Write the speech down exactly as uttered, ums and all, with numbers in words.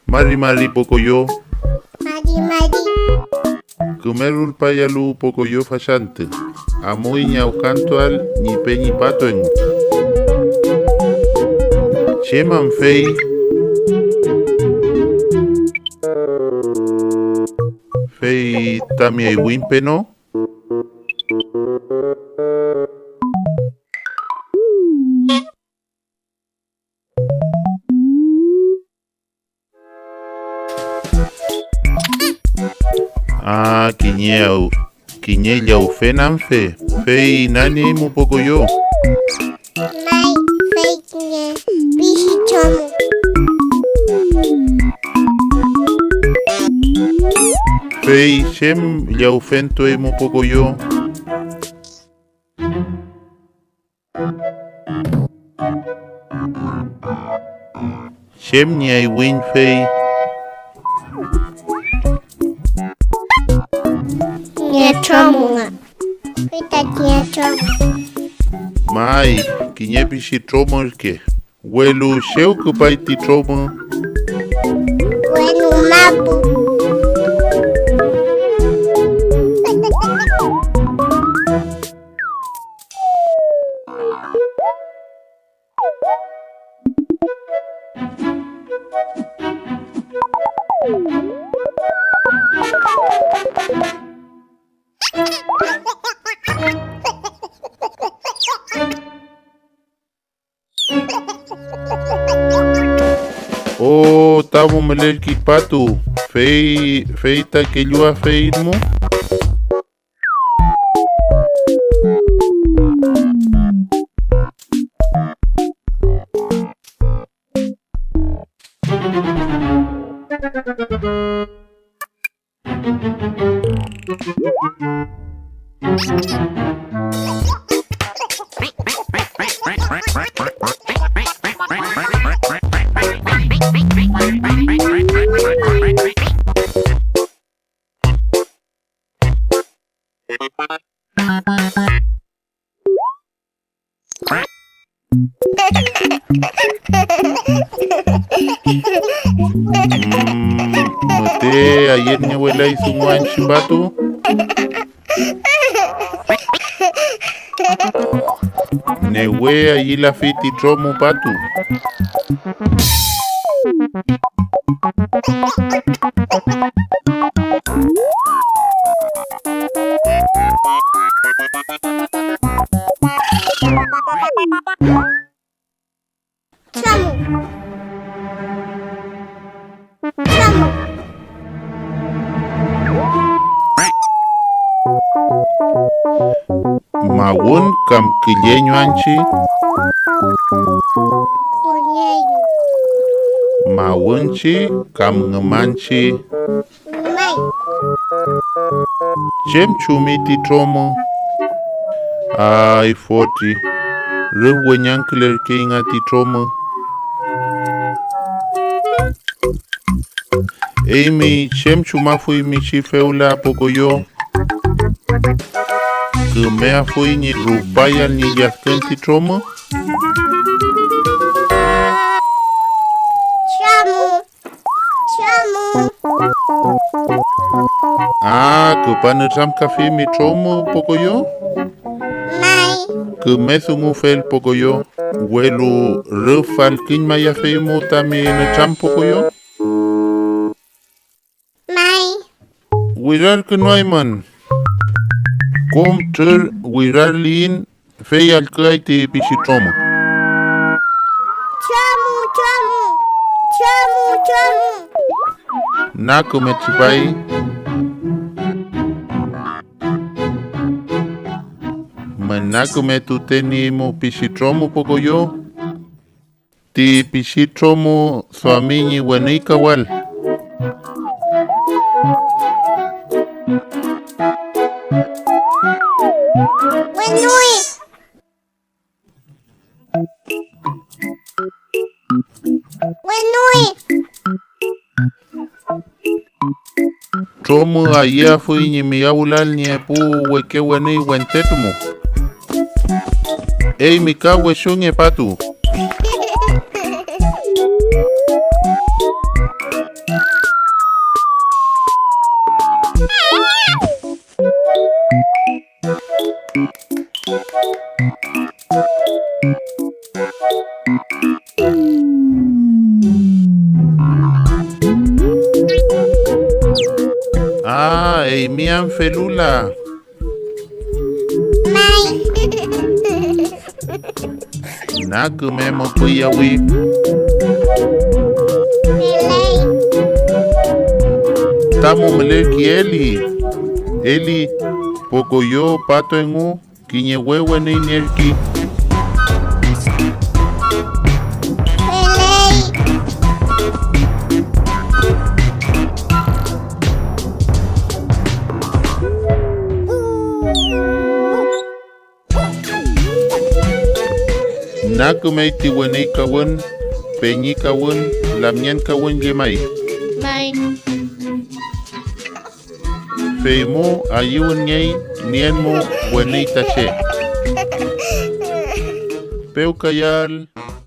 Mari mari Pokoyo. Mari mari. Küme rulpayalu Pokoyo fachantü, amuy ñi awkantuael ñi peñi Patu engu. Chem am fey? Fey tami aywiñ peno. Ah, kiñe aw-, kiñe llawfen am fe, fey inanieymu Pokoyo. May, fey kiñe pichi chomu. Fey chem llawfentueymu Pokoyo. Chem ñi aywiñ fey? Ñi chomu nga. Fey tati ñi chomu. May, kiñe pichi tromo ürke, welu chew küpay ti tromo. Wenu mapu. Oh, tamu mülerkey Patu, fey, fey ta kelluafeymün. Mm, ¿müte ayüniewelay dungu anchi Patu? Newe ayülafi ti tromu Patu. Chamu. Chamu. ¿Mawün kam külleñu anchi? Külleñu. ¿Mawünchi kam ngümanchi? May. ¿Chem chumi ti tromü? Ay, fotri, rüf weñangkülerkey nga ti tromü. ¿Eymi chem chumafuymi chi fewla Pokoyo? ¿Kümeafuy ñi rupayael ñi lladkün ti tromü? Chamu. Chamu. Ah, küpa nütramkafimi tromü Pokoyo. May. Küme dungufel Pokoyo, welu rüf allküñmayafeymu tami nütram Pokoyo. May. Wirarkünuaymün. Kom trür wirarliyiñ, fey allküay ti pichi tromü. Chamu, chamu, chamu, chamu. Na küme tripay. Müna küme tutenimu pichi tromü Pokoyo. Ti pichi tromü duami ñi wenüykawal. Wenüy. Wenüy. Tromü ayüafuy ñi miyawülal ñi epu weke wenüy wente tumu. Eymi ka wesungepatu. Ah, eymi am felula. May. Na küme müpüyawi. Feley. Tamu mülerki Eli. Eli, Pocoyo, Pato engu, kiñe we wenüy nierki. Feley. Na kümey ti wenüykawün, peñikawün, lamngenkawün llemay. May. Feymu ayüwünngey nien mu wenüy ta che. Pewkayael.